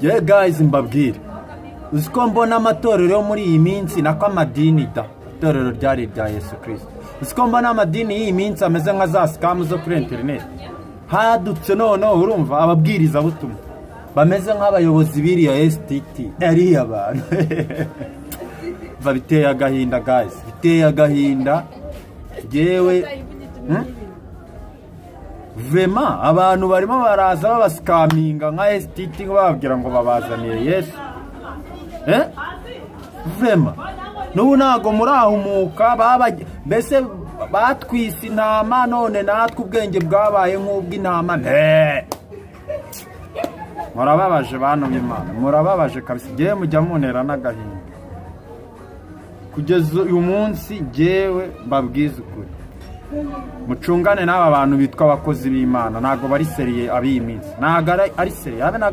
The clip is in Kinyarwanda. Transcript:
Ye guys, mbabwire, uzi ko mbona amatorero yo muri iyi minsi, nako amadini da, itorero ryari irya Yesu Kirisito, uzi ko mbona amadini y'iyi minsi ameze nka za scam zo kuri interineti hadutse? Noneho urumva ababwirizabutumwa bameze nk'abayobozi b'iriya STT, ariya bantu va. Biteye agahinda guys, biteye agahinda. Yewe, Vraiment abantu barimo baraza babascaminga nka STT, bababwira ngo babazaniye Yesu. Vraiment n'ubu ntabwo murahumuka. Mbese batwise intama, none natwe ubwenge bwabaye nk'ubw'intama. Murababaje bantu b'Imana, murababaje kabisa. Ngewe mujya muntera n'agahinda kugeza uyu munsi. Ngewe mbabwize ukuri, mucungane n'aba bantu bitwa abakozi b'Imana. Ntabwo bari sérieux ab'iyi minsi, ntabwo ari sérieux habe na